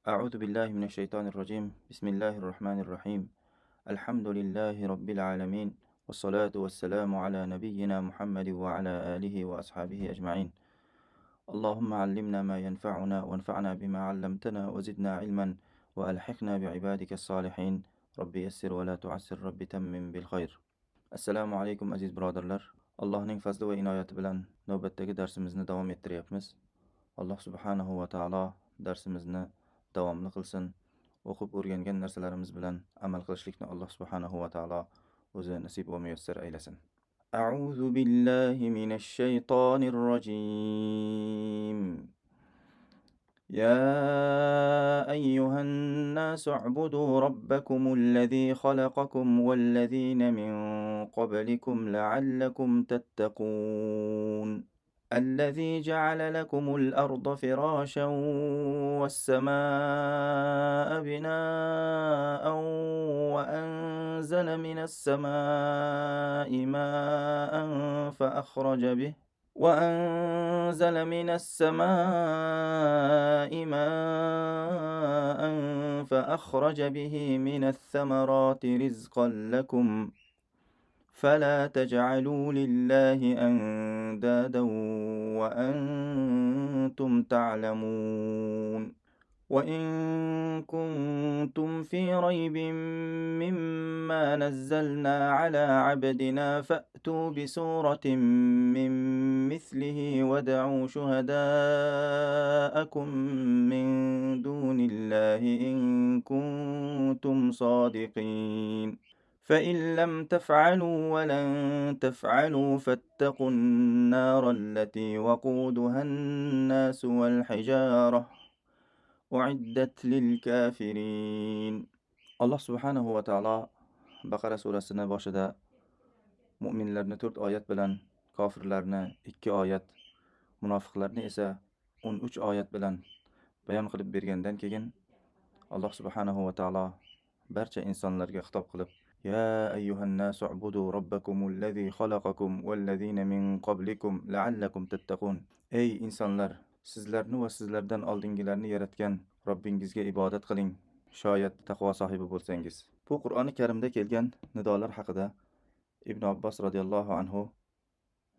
أعوذ بالله من الشيطان الرجيم. بسم الله الرحمن الرحيم. الحمد لله رب العالمين، والصلاة والسلام على نبينا محمد وعلى آله وأصحابه أجمعين. اللهم علمنا ما ينفعنا، وانفعنا بما علمتنا، وزدنا علما، وألحقنا بعبادك الصالحين. رب يسر ولا تعسر، رب تمم بالخير. Assalomu alaykum, aziz birodarlar. Allohning fazli va inoyati bilan navbatdagi darsimizni davom ettiryapmiz. Alloh subhanahu va taolo darsimizni davomli qilsin. O'qib o'rgangan narsalarimiz bilan amal qilishlikni Alloh subhanahu va taolo o'zi nasib va muyassar aylasin. A'udhu billahi minash shaytonir rojim. يا أيها الناس اعبدوا ربكم الذي خلقكم والذين من قبلكم لعلكم تتقون. الذي جعل لكم الأرض فراشا والسماء بناء وأنزل من السماء ماء فأخرج به وأنزل من السماء ماء فأخرج به من الثمرات رزقا لكم فلا تجعلوا لله أندادا وأنتم تعلمون. وإن كنتم في ريب مما نزلنا على عبدنا فأتوا بسورة من مثله وادعوا شهداءكم من دون الله إن كنتم صادقين. فإن لم تفعلوا ولن تفعلوا فاتقوا النار التي وقودها الناس والحجارة أعدت للكافرين. Alloh subhanahu va taolo Baqara surasini boshida mu'minlarni 4 oyat bilan, kofirlarni 2 oyat, munofiqlarni esa 13 oyat bilan bayon qilib bergandan keyin Alloh subhanahu va taolo barcha insonlarga xitob qilib: Ya ayyuhan nasu ubudu robbakumul-lazi xalaqakum wal-lazina min qablikum la'allakum tattaqun. Ey insonlar, sizlarni va sizlardan oldingilarni yaratgan Robbingizga ibodat qiling, shoyat taqvo sohibi bo'lsangiz. Bu Qur'oni Karimda kelgan nidolar haqida Ibn Abbos radhiyallohu anhu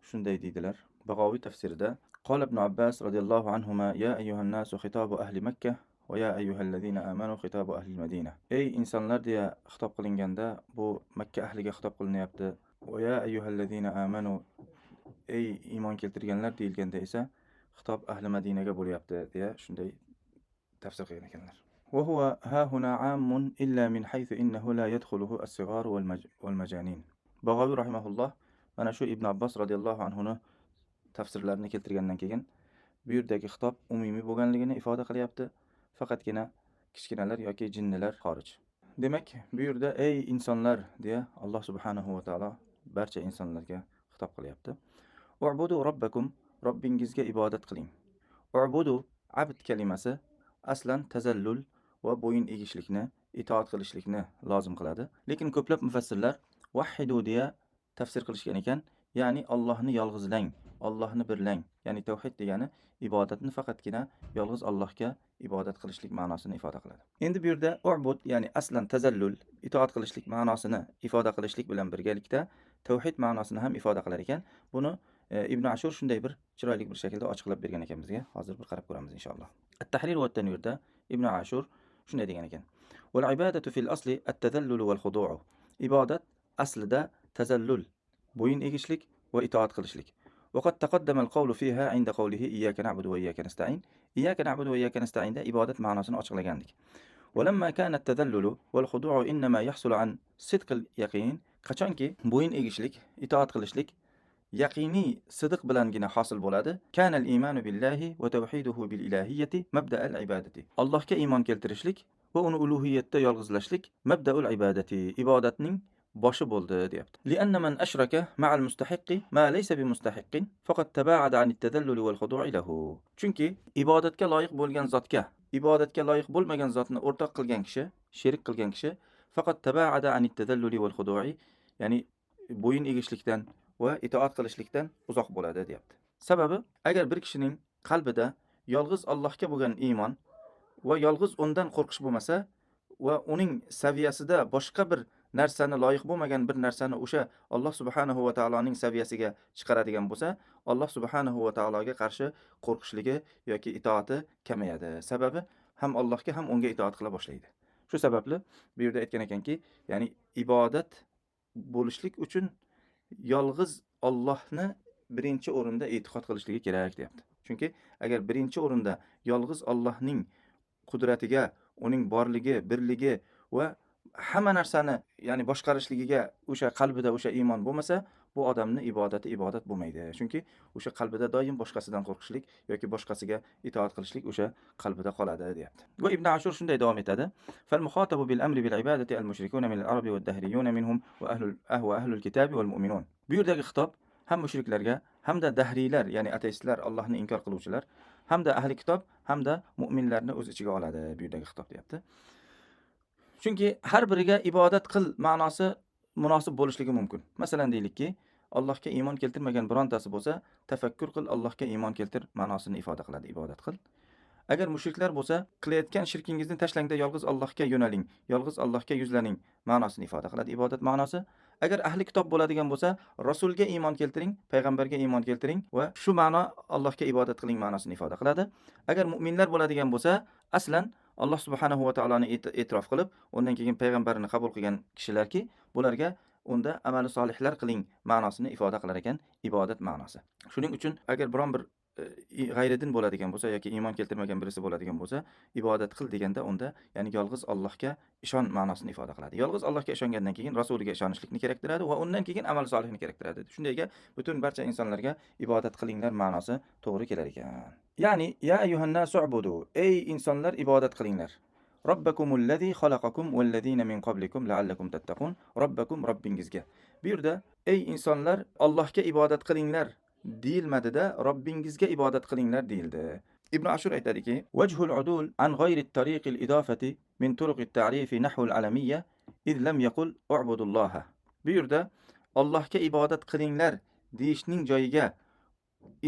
shunday deydilar. Bag'oviy tafsirida: Qala Ibn Abbos radhiyallohu anhuma: Ya ayyuhan nasu xitobu ahli Makkah va ya ayyuhallazina amanu xitobu ahli Madina. Ey insonlar deya xitob qilinganda bu Makka ahliga xitob qilinyapti. Va ya ayyuhallazina amanu, ey iymon keltirganlar deyilganda esa xitob ahli Madinaga bo'lyapti deya shunday tafsir qilgan ekanlar. Va huwa ha huna ammun illa min haythu innahu la yadkhuluhu as-sighar wal majanin. Bag'oviy rahimahulloh mana shu Ibn Abbos radhiyallohu anhu tafsirlarini keltirgandan keyin bu yerdagi xitob umumiy bo'lganligini ifoda qilyapti. Faqatgina kichkinalar yoki jinnilar xorij. Demak, bu yerda ey insonlar deya Alloh subhanahu va taolo barcha insonlarga xitob qilyapti. U'budu robbakum, Robbingizga ibodat qiling. U'budu, abd kalimasi aslan tazallul va bo'yin egishlikni, itoat qilishlikni lozim qiladi. Lekin ko'plab mufassirlar vahhidu deya tafsir qilishgan ekan, ya'ni Allohni yolg'izlang, Allohni birlang. Ya'ni tavhid degani ibodatni faqatgina yolg'iz Allohga ibodat qilishlik ma'nosini ifoda qiladi. Endi bu yerda u'bud, ya'ni aslan tazallul, itoat qilishlik ma'nosini ifoda qilishlik bilan birgalikda tavhid ma'nosini ham ifoda qilar ekan. Buni Ibn Ashur shunday bir chiroyli bir shaklda ochiqlab bergan ekan bizga. Hozir bir qarab ko'ramiz inshaalloh. At-Tahrir va at-Tanvirda Ibn Ashur shunday degan ekan: Wal ibadatu fil asli at-tazallul wal khudu'u. Ibodat aslida tazallul, bo'yin egishlik va itoat qilishlik. وقد تقدم القول فيها عند قوله إياك نعبد وإياك نستعين. إياك نعبد وإياك نستعين ده ibodat ma'nosini ochiqlagandik. ولما كان التذلل والخضوع إنما يحصل عن صدق اليقين، qachonki bo'yin egishlik, itoat qilishlik yaqiniy sidiq bilangina hosil bo'ladi. Kana al-iymanu billahi va tawhiduhu bil ilahiyyati mabda'al ibadati. Allohga iymon keltirishlik va uni ulug'iyatda yolg'izlashlik mabda'ul ibadati, ibodatning boshi bo'ldi deyapti. Lianna man ashraka ma'al mustahiqqi ma laysa bimustahiqqin faqat tabaada an at-tadallul wal khudu'i lahu. Chunki ibodatga loyiq bo'lgan zotga ibodatga loyiq bo'lmagan zotni o'rtoq qilgan kishi, sherik qilgan kishi faqat tabaada an at-tadalluli wal khudu'i, ya'ni bo'yin egishlikdan va itoat qilishlikdan uzoq bo'ladi deyapti. Sababi, agar bir kishining qalbida yolg'iz Allohga bo'lgan iymon Va yolg'iz undan qo'rqish bo'lmasa va uning saviyasida boshqa bir narsani, loyiq bo'lmagan bir narsani o'sha Alloh subhanahu va taoloning saviyasiga chiqaradigan bo'lsa, Alloh subhanahu va taologa qarshi qo'rqishligi yoki itoati kamayadi. Sababi ham Allohga ham unga itoat qila boshlaydi. Shu sababli bu yerda aytgan ekanki, ya'ni ibodat bo'lishlik uchun yolg'iz Allohni birinchi o'rinda e'tiqod qilishligi kerak deyapti. Chunki agar birinchi o'rinda yolg'iz Allohning qudratiga, uning borligi, birligi va hamma narsani, ya'ni boshqarishligiga o'sha qalbida o'sha iymon bo'lmasa, bu odamning ibodati ibodat bo'lmaydi. Chunki o'sha qalbida doim boshqasidan qo'rqishlik yoki boshqasiga itoat qilishlik o'sha qalbida qoladi deyapti. Va Ibn Ashur shunday davom etadi: "Fal muxotabu bil amri bil ibadati al mushrikuna min al arabi wad dahriyuna minhum va ahlul ahwa ahlul kitabi wal mu'minun." Bu yerdagi xitob ham mushriklarga, hamda dahriylar, ya'ni ateistlar, Allohni inkor qiluvchilar, hamda ahli kitob, hamda mu'minlarni o'z ichiga oladi bu yerdagi xitob deyapti. Chunki har biriga ibodat qil ma'nosi munosib bo'lishligi mumkin. Masalan deylikki, Allohga iymon keltirmagan birontasi bo'lsa, tafakkur qil, Allohga iymon keltir ma'nosini ifoda qiladi, ibodat qil. Agar mushriklar bo'lsa, qilayotgan shirkingizni tashlangda yolg'iz Allohga yo'naling, yolg'iz Allohga yuzlaning ma'nosini ifoda qiladi, ibodat ma'nosi. Agar ahli kitob bo'ladigan bo'lsa, rasulga iymon keltiring, payg'ambarga iymon keltiring va shu ma'no Allohga ibodat qiling ma'nosini ifoda qiladi. Agar mu'minlar bo'ladigan bo'lsa, aslan Alloh subhanahu va taoloni e'tirof qilib, undan keyin payg'ambarini qabul qilgan kishilarki, bularga unda amali solihlar qiling ma'nosini ifoda qilar ekan, ibodat ma'nosi. Shuning uchun agar biron bir g'ayridin bo'ladigan bo'lsa yoki iymon keltirmagan birisi bo'ladigan bo'lsa, ibodat qil deganda unda, ya'ni yolg'iz Allohga ishon ma'nosini ifoda qiladi. Yolg'iz Allohga ishongandan keyin rasuliga ishonishlikni keraktiradi va undan keyin amal solihni keraktiradi. Shundayga butun barcha insonlarga ibodat qilinglar ma'nosi to'g'ri kelar ekan. Ya'ni ya ayyuhan-nasu ubudu, ey insonlar ibodat qilinglar. Robbakumul-lazi xalaqakum wal-lazina min qablikum la'allakum tattaqun. Robbakum, Robbingizga. Bu yerda ey insonlar Allohga ibodat qilinglar deyilmadida, Robbingizga ibodat qilinglar deyildi. Ibn Ashur aytadiki, vajhul udul an g'ayri tariqil idofati min turuqit ta'rifi nahvul alamiyya id lam yaqul u'budulloha. Bu yerda Allohga ibodat qilinglar deyishning joyiga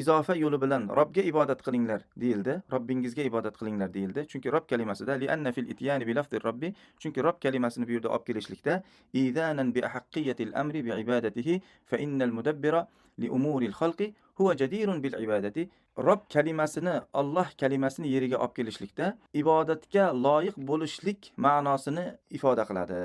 izofa yo'li bilan Robga ibodat qilinglar deyildi, Robbingizga ibodat qilinglar deyildi. Chunki Rob kalimasida li anna fil ityani bi lafzir robbi, chunki Rob kalimasini bu yerda olib kelishlikda idanan bi ahaqqiyatil amri bi ibadatihi fa innal mudabbira li umuril xalqi huwa jadirun bil ibadati. Rob kalimasini Alloh kalimasini yeriga olib kelishlikda ibodatga loyiq bo'lishlik ma'nosini ifoda qiladi,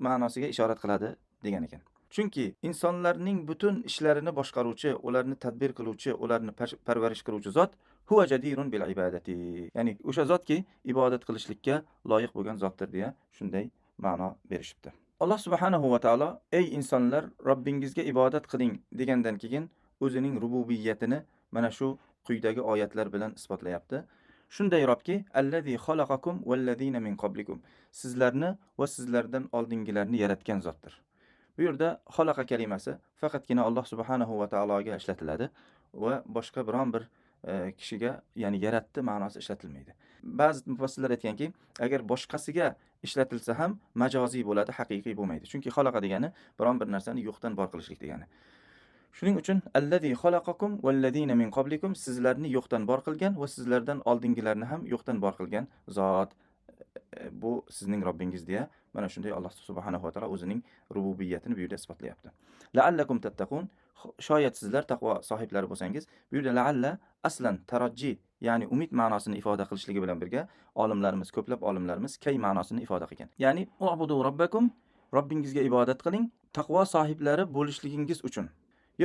ma'nosiga ishorat qiladi degan ekan. Chunki insonlarning butun ishlarini boshqaruvchi, ularni tadbir qiluvchi, ularni parvarish qiluvchi zot huwa jadirun bil ibadati. Ya'ni o'sha zotki ibodat qilishlikka loyiq bo'lgan zotdir deya shunday ma'no berishibdi. Alloh subhanahu va taolo ey insonlar Robbingizga ibodat qiling degandan keyin o'zining rububiyatini mana shu quyidagi oyatlar bilan isbotlayapti. Shunday Robki, allazi xalaqakum vallazina min qablikum. Sizlarni va sizlardan oldingilarni yaratgan zotdir. Bu yerda xalaqa kalimasi faqatgina Alloh subhanahu va taologa ishlatiladi va boshqa biron bir kishiga, ya'ni yaratdi ma'nosi ishlatilmaydi. Ba'zi mufassirlar aytganki, agar boshqasiga ishlatilsa ham majoziy bo'ladi, haqiqiy bo'lmaydi. Chunki xalaqa degani biron bir narsani yo'qdan bor qilishlik degani. Shuning uchun allazi xalaqakum vallazina min qablikum, sizlarni yo'qdan bor qilgan va sizlardan oldingilarni ham yo'qdan bor qilgan zot, bu sizning Robbingiz deya mana shunday Alloh subhanahu va taolo o'zining rububiyatini bu yerda isbotlayapti. La'allakum tattaqun, shoyat sizlar taqvo sohiblari bo'lsangiz. Bu yerda la'alla aslan tarajji, ya'ni umid ma'nosini ifoda qilishligi bilan birga olimlarimiz, ko'plab olimlarimiz kay ma'nosini ifoda qilgan. Ya'ni u'budu robbakum, Robbingizga ibodat qiling, taqvo sohiblari bo'lishligingiz uchun.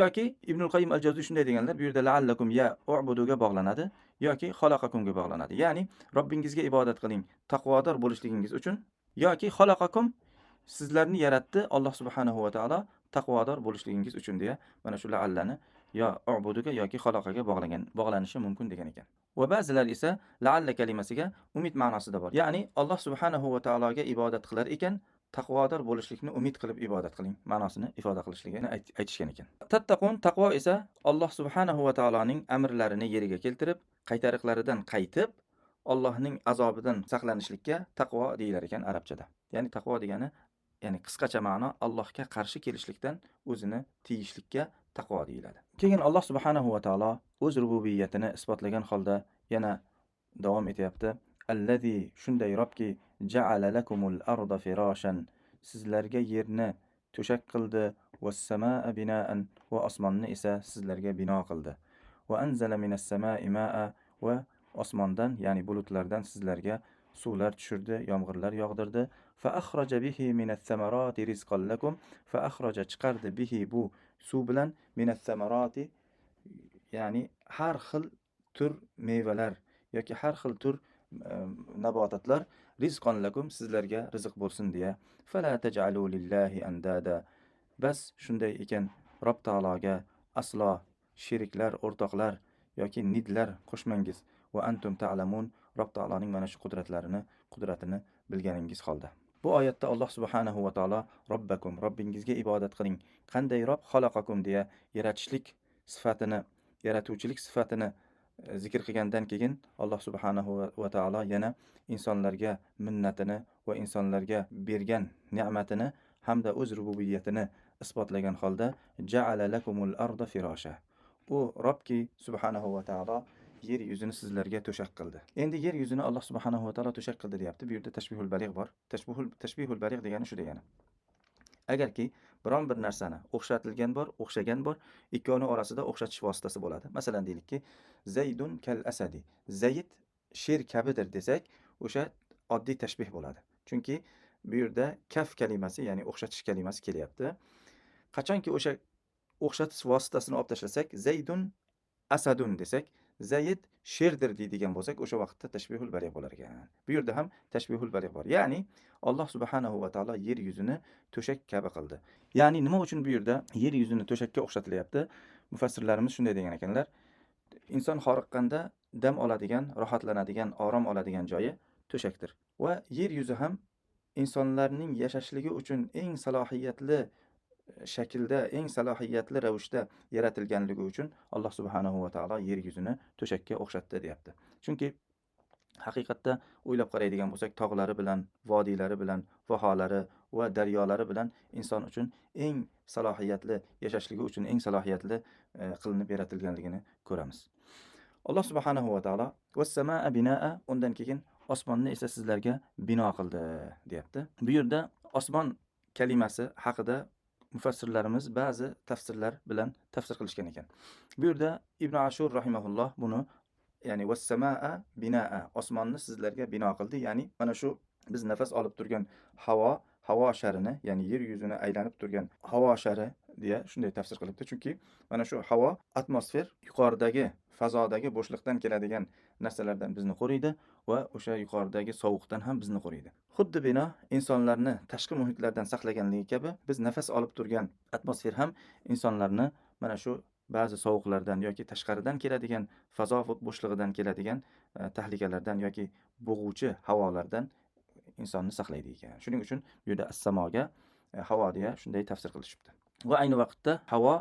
Yoki Ibnul Qayyim al-Jawziy shunday deganlar, bu yerda la'allakum ya u'buduga bog'lanadi yoki xalaqakumga bog'lanadi. Ya'ni Robbingizga ibodat qiling, taqvodor bo'lishligingiz uchun, yoki xalaqakum, sizlarni yaratdi Alloh subhanahu va taolo taqvodor bo'lishligingiz uchun deya mana shu la'allani yo u'buduga yoki xalaqaga bog'lanishi mumkin degan ekan. Va ba'zilar esa la'alla kalimasiga umid ma'nosida bor. Ya'ni Alloh subhanahu va taologa ibodat qilar ekan, taqvodor bo'lishlikni umid qilib ibodat qiling ma'nosini ifoda qilishligini aytishgan ekan. Tattaqun, taqvo esa Alloh subhanahu va taoloning amrlarini yeriga keltirib, qaytariqlaridan qaytib, Allohning azobidan saqlanishlikka taqvo deyilar ekan arabchada. Ya'ni taqvo degani, ya'ni qisqacha ma'no Allohga qarshi kelishlikdan o'zini tiyishlikka taqvo deyiladi. Keyin Alloh subhanahu va taolo o'z rububiyatini isbotlagan holda yana davom etyapti. Allazi, shunday Robki, ja'ala lakumul arda firashan, sizlarga yerni to'shak qildi, vas-samaa binaan, va osmonni esa sizlarga bino qildi. Va anzala minas samaa'i ma'a, va osmondan, ya'ni bulutlardan sizlarga suvlar tushirdi, yomg'irlar yog'dirdi. Fa akhraja bihi minas samarati rizqan lakum, fa akhraja chiqardi, bihi bu suv bilan, minas samarati, ya'ni har xil tur mevalar yoki har xil tur nabotatlar, rizqan lakum, sizlarga rizq bo'lsin deya. Fala taj'alu lillahi andada, bas shunday ekan Rob taologa aslo sheriklar, o'rtoqlar yoki nidlar qo'shmangiz. Va antum ta'lamun, Rob taoloning mana shu qudratini bilganingiz holda. Bu oyatda Alloh subhanahu va taolo Robbakum, Robbingizga ibodat qiling. Qanday Rob? Xalaqakum deya yaratishlik sifatini, yaratuvchilik sifatini zikr qilgandan keyin Alloh subhanahu va taolo yana insonlarga minnatini va insonlarga bergan ne'matini hamda o'z rububiyatini isbotlagan holda ja'ala lakumul arda firasha. U Robki subhanahu va taolo yer yuzini sizlarga to'shak qildi. Endi yer yuzini Alloh subhanahu va taolo to'shak qildi deyapti. Bu yerda tashbihul baligh bor. Tashbihul baligh degani shu degani. Agarki biron bir narsani o'xshatilgan bor, o'xshagan bor, ikkovini orasida o'xshatish vositasi bo'ladi. Masalan deylikki, Zaydun kal asadi. Zayd sher kabidir desak, o'sha oddiy tashbih bo'ladi. Chunki bu yerda kaf kalimasi, ya'ni o'xshatish kalimasi kelyapti. Qachonki o'sha o'xshatish vositasini olib tashlasak, Zaydun asadun desak, Zayd sherdir deydigan bo'lsak, o'sha vaqtda tashbihul baligh bo'lar ekan. Bu yerda ham tashbihul baligh bor. Ya'ni Alloh subhanahu va taolo yer yuzini to'shak kabi qildi. Ya'ni nima uchun bu yerda yer yuzini to'shakka o'xshatilyapti? Mufassirlarimiz shunday degan ekanlar. Inson xoriqqanda dam oladigan, rohatlanadigan, orom oladigan joyi to'shakdir. Va yer yuzi ham insonlarning yashashligi uchun eng salohiyatli shaklda, eng salohiyatli ravishda yaratilganligi uchun Alloh subhanahu va taolo yer yuzini to'shakka o'xshatdi deyapti. Chunki haqiqatda o'ylab qaraydigan bo'lsak, tog'lari bilan, vodiylari bilan, vaholari va daryolari bilan inson uchun eng salohiyatli, yashashligi uchun eng salohiyatli qilinib yaratilganligini ko'ramiz. Alloh subhanahu va taolo vas-samaa binaa, undan keyin osmonni esa sizlarga bino qildi deyapti. Bu yerda osmon kalimasi haqida mufassirlarimiz ba'zi tafsirlar bilan tafsir qilishgan ekan. Bu yerda Ibn Ashur rahimahulloh buni, ya'ni vas-samaa binaa, osmonni sizlarga bino qildi, ya'ni mana shu biz nafas olib turgan havo, havo sharini, ya'ni yer yuzini aylanib turgan havo shari deya shunday tafsir qilibdi. Chunki mana shu havo, atmosfer yuqoridagi fazodagi bo'shliqdan keladigan narsalardan bizni qoriydi va o'sha yuqoridagi sovuqdan ham bizni qoriydi. Xuddi bino insonlarni tashqi muhitlardan saqlaganligi kabi, biz nafas olib turgan atmosfer ham insonlarni mana shu ba'zi sovuqlardan yoki tashqaridan keladigan fazo bo'shlig'idan keladigan tahlikalardan yoki bo'g'uvchi havolardan insonni saqlaydi ekan. Shuning uchun bu yerda as-samoga havo deya shunday tafsir qilishibdi. Va ayni vaqtda havo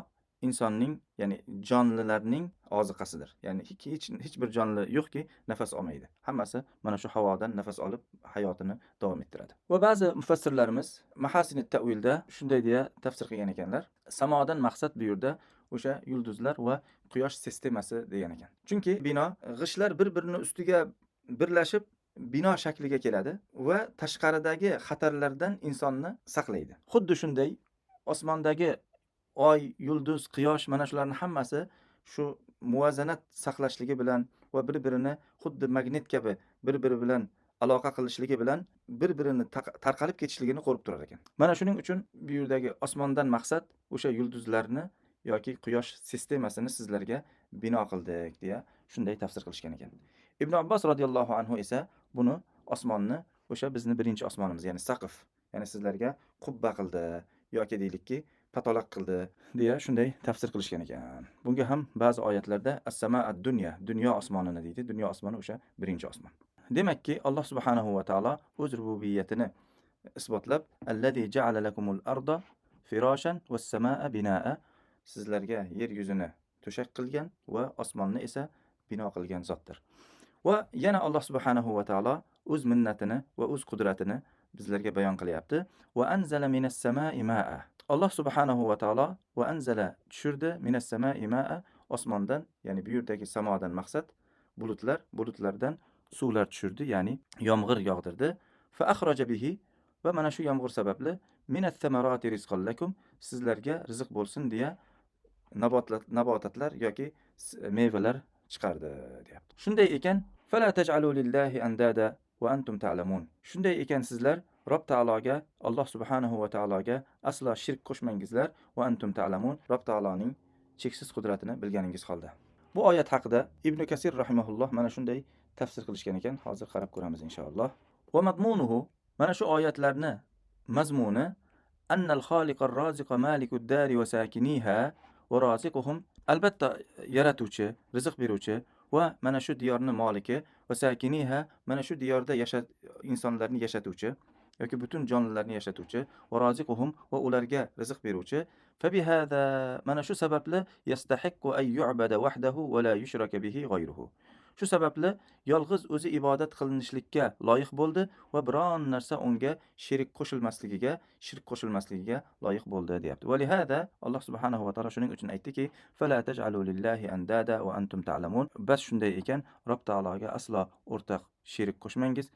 insonning, ya'ni jonlilarning oziqasidir. Ya'ni hech bir jonli yo'qki nafas olmaydi. Hammasi mana shu havodan nafas olib hayotini davom ettiradi. Va ba'zi mufassirlarimiz Mahasinit ta'vilda shunday deya tafsir qilgan ekanlar. Samodan maqsad bu yerda o'sha yulduzlar va quyosh sistemasi degan ekan. Chunki bino g'ishtlar bir-birini ustiga birlashib bino shakliga keladi va tashqaridagi xatarlardan insonni saqlaydi. Xuddi shunday osmondagi oy, yulduz, quyosh mana shularning hammasi shu muvozanat saqlashligi bilan va bir-birini xuddi magnit kabi bir-biri bilan aloqa qilishligi bilan bir-birini tarqalib ketishligini ko'rib turar ekan. Mana shuning uchun bu yerdagi osmondan maqsad o'sha yulduzlarni yoki quyosh sistemasini sizlarga bino qildik deya shunday tafsir qilishgan ekan. Ibn Abbos radhiyallohu anhu esa buni osmonni o'sha bizni birinchi osmonimiz, ya'ni saqf, ya'ni sizlarga qubba qildi yoki deylikki patolaq qildi deya shunday tafsir qilishgan ekan. Bunga ham ba'zi oyatlarda as-samaa ad-dunya, dunyo osmonini deydi. Dunyo osmoni o'sha birinchi osmon. Demakki, Alloh subhanahu va taolo o'z rububiyatini isbotlab, allazi ja'ala lakumul arda firashan was-samaa binaa, sizlarga yer yuzini to'shak qilgan va osmonni esa bino qilgan zotdir. Va yana Alloh subhanahu va taolo o'z minnatini va o'z qudratini bizlarga bayon qilyapti. Va anzala minas samaa'i ma'a. Alloh subhanahu va taolo va anzala tushirdi minas samaa'i ma'a, osmondan, ya'ni bu yerdagi samodan maqsad bulutlar, bulutlardan suvlar tushirdi, ya'ni yomg'ir yog'dirdi. Fa akhraja bihi, va mana shu yomg'ir sababli minat samarati rizqan lakum, sizlarga rizq bo'lsin deya nabotatlar yoki mevalar chiqardi deyapti. Shunday ekan, fala taj'alu lillahi andada va antum ta'lamun. Shunday ekan sizlar Rob taologa, Alloh subhanahu va taologa aslo shirk qo'shmangizlar va antum ta'lamun, Rob taoloning cheksiz qudratini bilganingiz holda. Bu oyat haqida Ibn Kasir rahimahulloh mana shunday tafsir qilishgan ekan. Hozir qarab ko'ramiz inshaalloh. Va madmunuhu, mana shu oyatlarni mazmuni annal xoliqar roziqa malikud dari va sakiniha va roziquhum, albatta yaratuvchi, rizq beruvchi va mana shu diyorni moliki va sakiniha, mana shu diyorda insonlarni yashatuvchi yoki butun jonlilarni yashatuvchi va roziquhum, va ularga rizq beruvchi. Fabihada, mana shu sababli yastahiqqu ay yu'bada wahdahu va la yushraka bihi ghayruhu. Shu sababli yolg'iz o'zi ibodat qilinishlikka loyiq bo'ldi va biron narsa unga shirk qo'shilmasligiga loyiq bo'ldi deyapti. Va lihada Alloh subhanahu va taolo shuning uchun aytdiki, fala taj'alu lillahi andada va antum ta'lamun. Bas shunday ekan, Rob taologa aslo o'rtaq sherik qo'shmangiz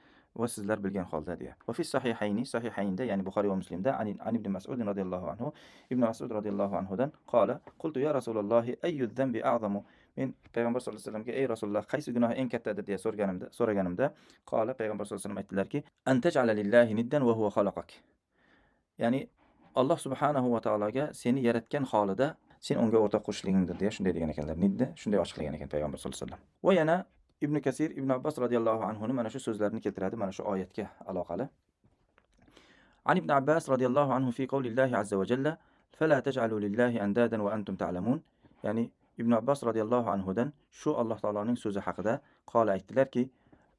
va sizlar bilgan holda deya. Va fi sahihayni, sahihaynda, ya'ni Buxoriy va Muslimda an Ibn Mas'ud radhiyallohu anhu, Ibn Mas'ud radhiyallohu anhudan qala qultu ya Rasulullohi ayyu dhanbi a'zamu. Men payg'ambar sollallohu alayhi vasallamga, ey Rasululloh, qaysi gunoh eng kattadir deya so'raganimda qala, payg'ambar sollallohu alayhi vasallam aytdilarki, an taj'ala lillahi niddan va huwa xalaqak. Ya'ni Alloh subhanahu va taologa seni yaratgan holida sen unga o'rtoq qo'shishligingdir deya shunday degan ekanlar. Nidda shunday ochiqlagan ekan payg'ambar sollallohu alayhi vasallam. Va yana Ibn Kasir Ibn Abbos radhiyallohu anhuni mana shu so'zlarini keltiradi, mana shu oyatga aloqali. An Ibn Abbos radhiyallohu anhu fi qawlillahi azza va jalla fala taj'alu lillahi andadan va antum ta'lamun. Ya'ni Ibn Abbos radhiyallohu anhudan shu Alloh taoloning so'zi haqida qola aytdilarki,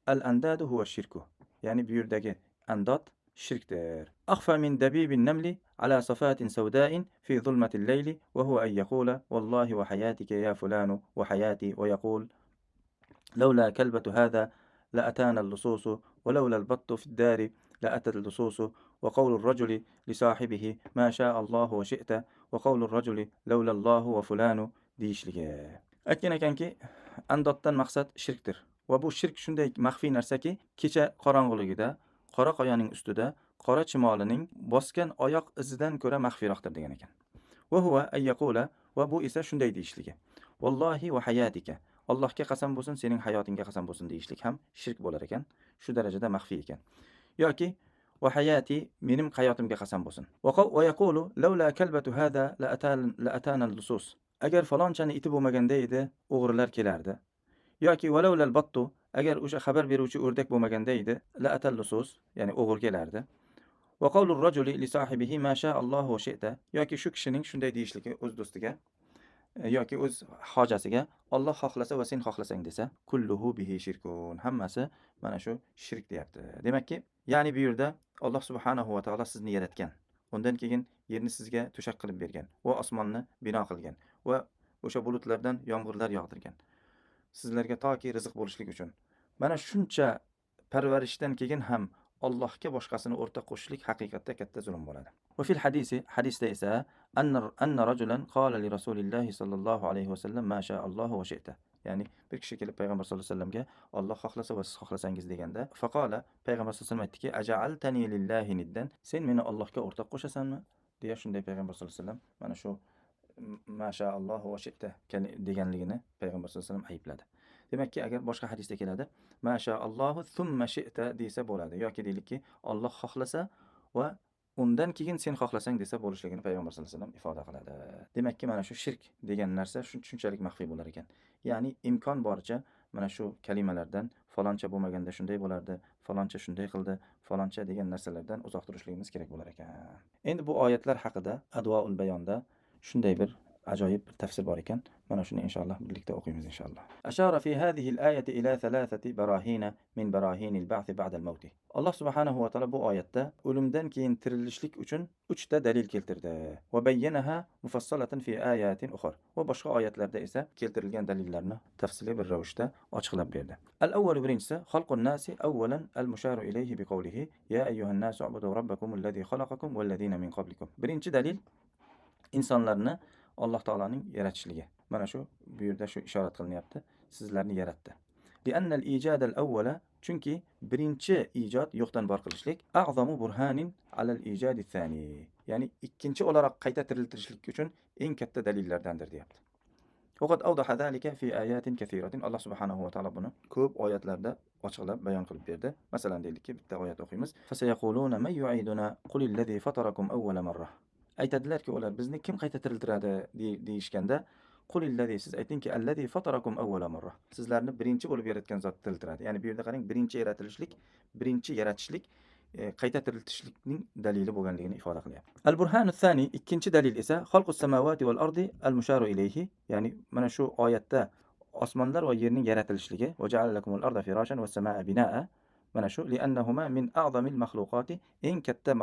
al andadu huwa shirku. Ya'ni bu yerdagi andod shirkdir. Akhfa min dabibin namli ala safatin sawda'in fi zulmatil layli wa huwa an yaqula wallahi wa hayatika ya fulanu wa hayati wa yaqul لولا كلبة هذا لأتانا اللصوص ولولا البط في الدار لأتت اللصوص وقول الرجل لصاحبه ما شاء الله وشئت وقول الرجل لولا الله وفلان deyishligi. Aytgan ekanki, andoddan maqsad shirkdir. Va bu shirk shunday maxfiy narsaki, kecha qorong'uligida qora qoyaning ustida qora chimolining bosgan oyoq izidan ko'ra maxfiyroqdir degan ekan. Va huwa ay yaqula, va bu esa shunday deyishligi. Vallohi va hayatika, Allohga qasam bo'lsin, sening hayotingga qasam bo'lsin deyishlik ham shirk bo'lar ekan. Shu darajada maxfiy ekan. Yoki va hayati, mening hayotimga qasam bo'lsin. Va yaqulu laula kalbatu hada la atana al-lusus. Agar falonchani iti bo'lmaganda edi, o'g'rilar kelardi. Yoki valawla al-battu, agar o'sha xabar beruvchi o'rdak bo'lmaganda edi, la atal lusus, ya'ni o'g'ri kelardi. Va qawlu ar-rajuli li sahibihi ma sha Allohu wa shi'ta, yoki shu kishining shunday deyishligi o'z do'stiga yoki o'z hojasiga, Alloh xohlasa va sen xohlasang desa, kulluhu bihi shirkun, hammasi mana shu shirk deyapti. Demakki, ya'ni bu yerda Alloh subhanahu va taolo sizni yaratgan, undan keyin yerni sizga to'shak qilib bergan va osmonni bino qilgan va o'sha bulutlardan yomg'irlar yog'dirgan sizlarga toki rizq bo'lishlik uchun. Mana shuncha parvarishdan keyin ham Allohga boshqasini o'rtoq qo'shishlik haqiqatda katta zulm bo'ladi. Va fil hadisi, hadisda esa anna rajulan qala li rasulillahi sallallohu alayhi vasallam ma sha Allohu va shi'ta. Ya'ni bir kishi kelib payg'ambar sollallohu alayhi vasallamga Alloh xohlasa va siz xohlasangiz deganda, faqala, payg'ambar sollallohu alayhi vasallam aytdiki, aja'altani lillahi niddan, sen meni Allohga o'rtoq qo'shasanmi deya shunday payg'ambar sollallohu alayhi vasallam mana shu ma sha Allohu va shi'ta deganligini payg'ambar sollallohu alayhi vasallam aybladi. Demakki, agar boshqa hadisda keladi, ma sha Allohu thumma shi'ta desa bo'ladi, yoki deylikki, Alloh xohlasa va undan keyin sen xohlasang desa bo'lishligini payg'ambar sollallohu alayhi vasallam ifoda qiladi. Demakki, mana shu shirk degan narsa shunchalik maxfiy bo'lar ekan. Ya'ni imkon boricha mana shu kalimalardan, faloncha bo'lmaganda shunday bo'lardi, faloncha shunday qildi, faloncha degan narsalardan uzoq turishligimiz kerak bo'lar ekan. Endi bu oyatlar haqida Advoul Bayonda shunday bir ajoyib bir tafsir bor ekan. Mana shuni inshaalloh birlikda o'qiymiz inshaalloh. Ashara fi hadhihi al-ayati ila thalathati barahina min barahinil ba'th ba'da al-maut. Alloh subhanahu va taolo bu oyatda o'limdan keyin tirilishlik uchun 3 ta dalil keltirdi. Va bayyanaha mufassalatan fi ayatin ukhra. Va boshqa oyatlarda esa keltirilgan dalillarni tafsiliy bir ravishda ochiqlab berdi. Al-awwal, birinchisi, xalqun nasi awwalan al-musharu ilayhi bi qawlihi ya ayyuhan nasu ubudu robbakum allazi xalaqakum wallazina min qablikum. Birinchi dalil insonlarni Alloh taoloning yaratishligi. Mana shu bu yerda shu ishorat qilinyapti. Sizlarni yaratdi. Li'anna al-ijad al-awwala Chunki birinchi ijod yo'qdan bor qilishlik a'zamu burhanin alal ijadi thani, ya'ni ikkinchi o'laroq qayta tiriltirishlik uchun eng katta dalillardandir deyapti. Vaqat awdaha zalika fi ayatin kathiratin. Alloh subhanahu va taolo buni ko'p oyatlarda ochiqlab bayon qilib berdi. Masalan deylikki, bitta oyat o'qiymiz. Fasayaquluna may yu'iduna qulil ladzi fatarakum awwala marra. Aytadilarki ular bizni kim qayta tiriltiradi deyishganda, qulil ladzi, siz aytingki, allazi fatarakum awwala marra. Sizlarni birinchi bo'lib yaratgan zot tiriltiradi. Ya'ni bu yerda qarang, birinchi yaratilishlik, birinchi yaratishlik qayta tiriltishlikning dalili bo'lganligini ifoda qilyapti. Al burhanu thani, ikkinchi dalil esa xalqus samawati val ardi al musharu ilayhi, ya'ni mana shu oyatda osmonlar va yerning yaratilishligi, va ja'ala lakumul arda firashan was samaa binaa, mana shu li'annahuma min a'zamil mahluqoti, eng katta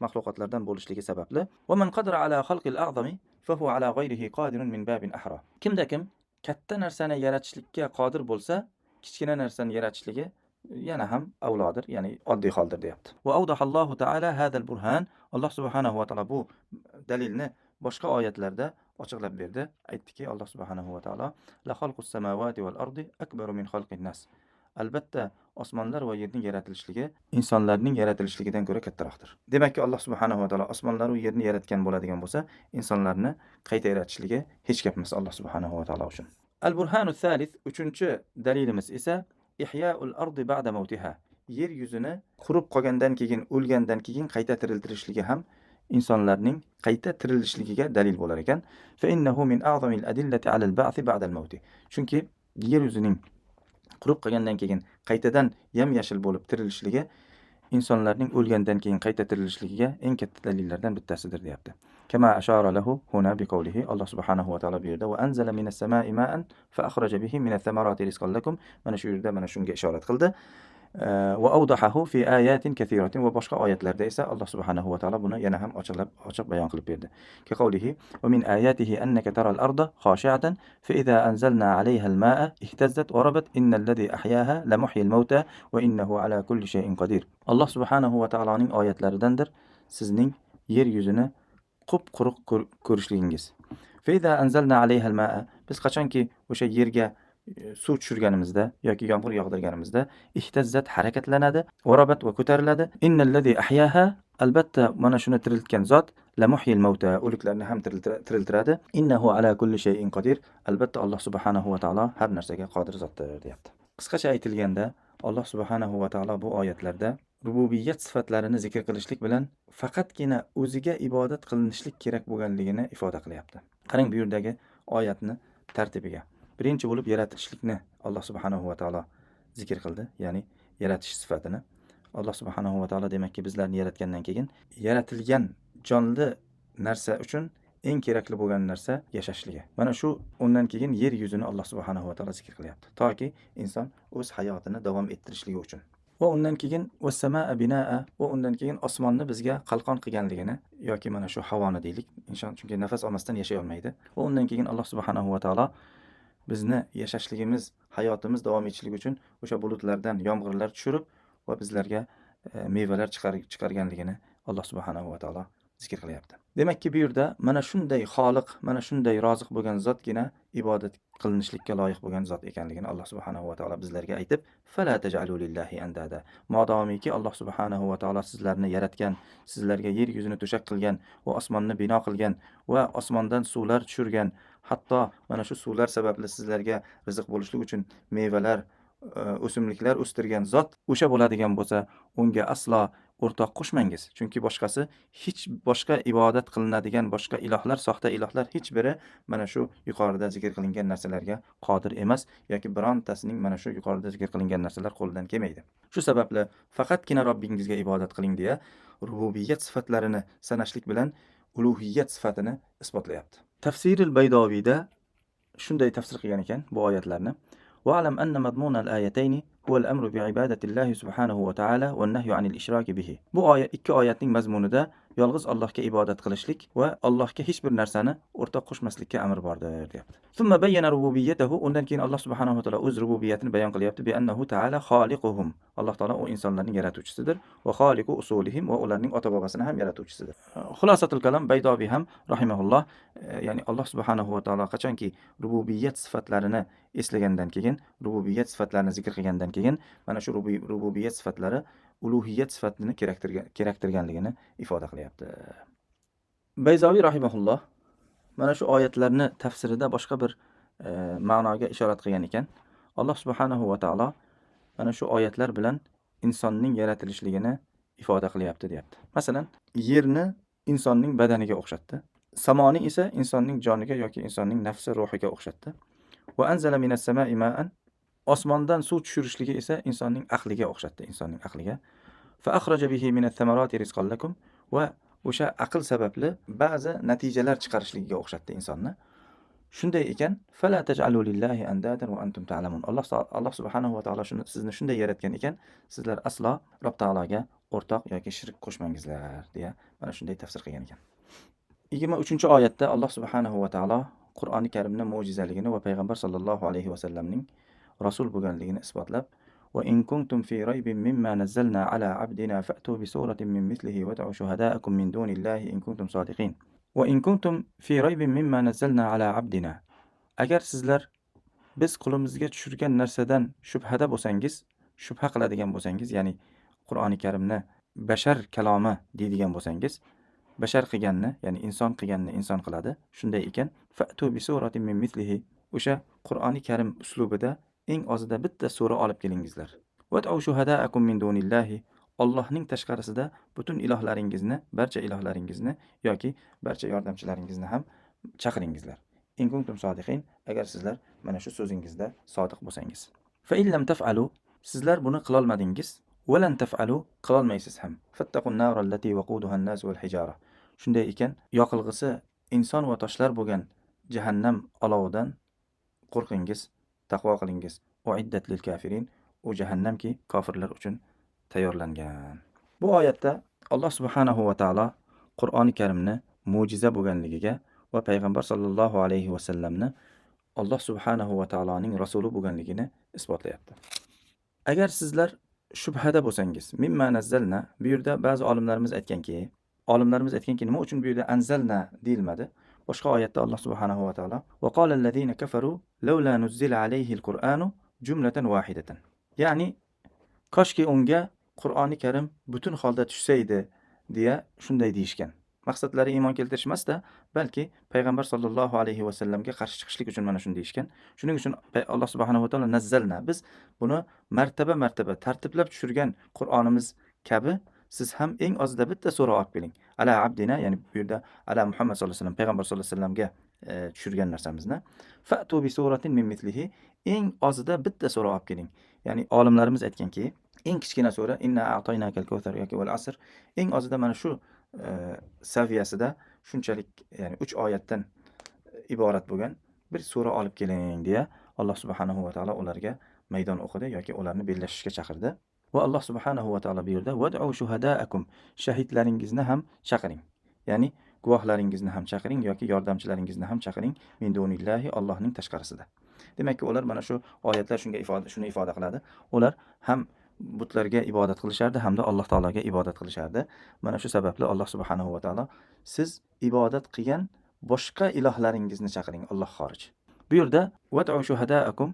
maxluqotlardan bo'lishligi sababli, va man qadara ala xalqil a'zami fa huwa ala ghayrihi qadirun min babin ahra. Kimda kim katta narsani yaratishlikka qodir bo'lsa, kichkina narsani yaratishligi yana ham avlodir, ya'ni oddiy holdir deyapti. Va awdahallohu ta'ala hadal burhan, Alloh subhanahu va taolo bu dalilni boshqa oyatlarda ochiqlab berdi. Aytdiki Alloh subhanahu va taolo la xalqus samawati val ardi akbaru min xalqin nas. Albatta osmonlar va yerning yaratilishligi insonlarning yaratilishligidan ko'ra kattaroqdir. Demakki Alloh subhanahu va taolo osmonlar va yerni yaratgan bo'ladigan bo'lsa, insonlarni qayta yaratishligi hech gap emas Alloh subhanahu va taolo uchun. Al burhanu thalith, uchinchi dalilimiz esa ihya'ul ardi ba'da mawtiha. Yer yuzini qurib qolgandan keyin, o'lgandan keyin qayta tiriltirishligi ham insonlarning qayta tirilishligiga dalil bo'lar ekan. Fa innahu min a'zamil adillati 'alal ba'thi ba'dal mawti. Chunki yer yuzining qurib qolgandan keyin qaytadan yam-yashil bo'lib tirilishligi insonlarning o'lgandan keyin qayta tirilishligiga eng katta dalillardan bittasidir deyapti. Kama ashara lahu huna biqawlihi, Alloh subhanahu va taolo bu yerda va anzala minas samai ma'an fa akhraja bihi minat thamarati rizqan lakum, mana shu yerda mana shunga ishorat qildi. Va awdahahu fi ayatin kathiratin, va boshqa oyatlarda esa Alloh subhanahu va taolo buni yana ham ochiqlab, ochiq bayon qilib berdi. Ka qawlihi va min ayatihi annaka taral arda khashi'atan fa idza anzalna 'alayha al-ma'a ihtazzat wa rabat innal ladhi ahyaha la muhyil mauta wa innahu ala kulli shay'in qadir. Alloh subhanahu va taoloning oyatlaridandir sizning yer yuzini qup-quruq ko'rishligingiz. Fa idza anzalna 'alayha al-ma'a, biz qachonki o'sha yerga suv tushirganimizda yoki yomg'ir yog'dirganimizda ihtazzat harakatlanadi, va rabat va ko'tariladi. Innal ladzi ahyaha, albatta mana shuni tiriltgan zot la muhyil mauta, o'liklarni ham tiriltiradi. Innahu ala kulli shay'in qodir, albatta Alloh subhanahu va taolo har narsaga qodir zotdir deyapti. Qisqacha aytilganda Alloh subhanahu va taolo bu oyatlarda rububiyat sifatlarini zikr qilishlik bilan faqatgina o'ziga ibodat qilinishlik kerak bo'lganligini ifoda qilyapti. Qarang bu yerdagi oyatni tartibiga. Birinchi bo'lib yaratishlikni Alloh subhanahu va taolo zikr qildi, ya'ni yaratish sifatini. Alloh subhanahu va taolo demakki bizlarni yaratgandan keyin yaratilgan jonli narsa uchun eng kerakli bo'lgan narsa yashashligi. Mana shu undan keyin yer yuzini Alloh subhanahu va taolo zikr qilyapti, toki inson o'z hayotini davom ettirishligi uchun. Va undan keyin was-samaa binaa, va undan keyin osmonni bizga qalqon qilganligini yoki mana shu havoni deylik, inson chunki nafas olmasdan yashay olmaydi. Va undan keyin Alloh subhanahu va taolo bizni yashashligimiz, hayotimiz davom etishligi uchun o'sha bulutlardan yomg'irlar tushirib va bizlarga mevalar chiqarganligini Alloh subhanahu va taolo zikr qilyapti. Demakki bu yerda mana shunday xoliq, mana shunday roziq bo'lgan zotgina ibodat qilinishlikka loyiq bo'lgan zot ekanligini Alloh subhanahu va taolo bizlarga aytib, fala taj'alu lillahi andada. Modomiki Alloh subhanahu va taolo sizlarni yaratgan, sizlarga yer yuzini to'shak qilgan va osmonni bino qilgan va osmondan suvlar tushirgan, hatto mana shu suvlar sababli sizlarga rizq bo'lishlik uchun mevalar, o'simliklar o'stirgan zot o'sha bo'ladigan bo'lsa, unga aslo o'rtoq qo'shmangiz. Chunki boshqasi hech boshqa ibodat qilinadigan boshqa ilohlar, soxta ilohlar hech biri mana shu yuqorida zikr qilingan narsalarga qodir emas yoki birontasining mana shu yuqorida zikr qilingan narsalar qo'lidan kelmaydi. Shu sababli faqatgina Robbingizga ibodat qiling deya rububiyat sifatlarini sanashlik bilan ulug'iyat sifatini isbotlayapti. Tafsirul Baydoviyda shunday tafsir qilgan ekan bu oyatlarni. Wa'lam anna madmun al-ayatayni huwa al-amru bi'ibadati Allahi subhanahu wa ta'ala va an-nahyu 'anil ishraki bihi. Bu oyat, ikki oyatning mazmunida Yolg'iz Allohga ibodat qilishlik va Allohga hech bir narsani o'rtoq qo'shmaslikka amr bordir deyapti. Summa bayyana rububiyyatahu, undan keyin Alloh subhanahu va taolo o'z rububiyatini bayon qilyapti. Bi annahu ta'ala xoliquhum. Alloh taolo u insonlarning yaratuvchisidir va xoliqu usulihim va ularning ota-bobosini ham yaratuvchisidir. Xulosatul kalom Baydoviy ham rahimahulloh, ya'ni Alloh subhanahu va taolo qachonki rububiyat sifatlarini eslagandan keyin, rububiyat sifatlarini zikr qilgandan keyin mana shu rububiyat sifatlari uluhiyat sifatini keraktirganligini ifoda qilyapti. Bayzoviy rahimahulloh mana shu oyatlarni tafsirida boshqa bir ma'noga ishorat qilgan ekan. Alloh subhanahu va taolo mana shu oyatlar bilan insonning yaratilishligini ifoda qilyapti deyapti. Masalan, yerni insonning badaniga o'xshatdi. Samoni esa insonning joniga yoki insonning nafsi, ruhiga o'xshatdi. Va anzala minas samai ma'an, osmondan suv tushirishligi esa insonning aqliga o'xshatdi, insonning aqliga. Fa akhraja bihi minat thamarati rizqan lakum, va o'sha aql sababli ba'zi natijalar chiqarishligiga o'xshatdi insonni. Shunday ekan, fala taj'alu lillahi andadan va antum ta'lamun. Alloh subhanahu va taolo shuni, sizni shunday yaratgan ekan, sizlar aslo Rob taologa o'rtoq yoki shirk qo'shmangizlar deya mana shunday tafsir qilgan ekan. 23-oyatda Alloh subhanahu va taolo Qur'oni Karimni mo'jizaligini va payg'ambar sallallohu alayhi va sallamning rasul bo'lganligini isbotlab, va in kuntum fi raybin mimma nazzalna ala abdina fa'tu bi suratin min mislihi wad'u shuhada'akum min dunillahi in kuntum sodiqin. Va in kuntum fi raybin mimma nazzalna ala abdina. Agar sizlar biz qulimizga tushirgan narsadan shubhada bo'lsangiz, shubha qiladigan bo'lsangiz, ya'ni Qur'oni Karimni bashar kalomi deydigan bo'lsangiz, bashar qilganni, ya'ni inson qilganni inson qiladi. Shunday ekan, fa'tu bi suratin min mislihi, o'sha Qur'oni Karim uslubida eng ozida bitta sura olib kelingizlar. Wad'u shuhada'akum min dunillahi, Allohning tashqarisida butun ilohlaringizni, barcha ilohlaringizni yoki barcha yordamchilaringizni ham chaqiringizlar. In kuntum sodiqin, agar sizlar mana shu so'zingizda sodiq bo'lsangiz. Fa in lam taf'alu, sizlar buni qilolmadingiz, va lan taf'alu, qilolmaysiz ham. Fattaqun nara allati waquduha an-nas wal hijara. Shunday ekan, yoqilg'isi inson va toshlar bo'lgan jahannam olovidan qo'rqingiz, taqvo qilingiz. Uiddat lil kafirin, u jahannamki kofirlar uchun tayyorlangan. Bu oyatda Alloh subhanahu va taolo Qur'oni Karimni mo'jiza bo'lganligiga va payg'ambar sallallohu alayhi va sallamni Alloh subhanahu va taoloning rasuli bo'lganligini isbotlayapti. Agar sizlar shubhada bo'lsangiz, mimma nazzalna, bu yerda ba'zi olimlarimiz aytganki, nima uchun bu yerda anzalna deyilmadi? Boshqa oyatda Alloh subhanahu va taolo va qala allazina kafaru laula nuzzila alayhi al-Qur'anu jumlatan wahidatan. Ya'ni koshki unga Qur'oni Karim butun holda tushsa edi deya shunday deyishgan. Maqsadlari iymon keltirish emasda, balki payg'ambar sallallohu alayhi va sallamga qarshi chiqishlik uchun mana shuni deyishgan. Shuning uchun Alloh subhanahu va taolo nazzalna, biz buni martaba-martaba tartiblab tushirgan Qur'onimiz kabi siz ham eng ozida bitta sura olib keling. Ala abdina, ya'ni bu yerda ala Muhammad sallallohu alayhi vasallam, payg'ambar sallallohu alayhi vasallamga tushirgan narsamizni. Fa'tu bi suratin min mislihi, eng ozida bitta sura olib keling. Ya'ni olimlarimiz aytganki, eng kichkina sura inna a'toynakal kavsar yoki val asr, eng ozida mana shu saviyasida shunchalik, ya'ni 3 oyatdan iborat bo'lgan bir sura olib keling deya Alloh subhanahu va taolo ularga maydon o'qidi yoki ularni bellashishga chaqirdi. Va Alloh subhanahu va taolo bu yerda vad'u shuhada'akum, shahidlaringizni ham chaqiring. Ya'ni guvohlaringizni ham chaqiring yoki yordamchilaringizni ham chaqiring min dunillahi, Allohning tashqarisida. Demakki, ular mana shu oyatlar shuni ifoda qiladi. Ular ham butlarga ibodat qilishardi hamda Alloh taologa ibodat qilishardi. Mana shu sababli Alloh subhanahu va taolo siz ibodat qilgan boshqa ilohlaringizni chaqiring, Alloh xorij. Bu yerda vad'u shuhada'akum,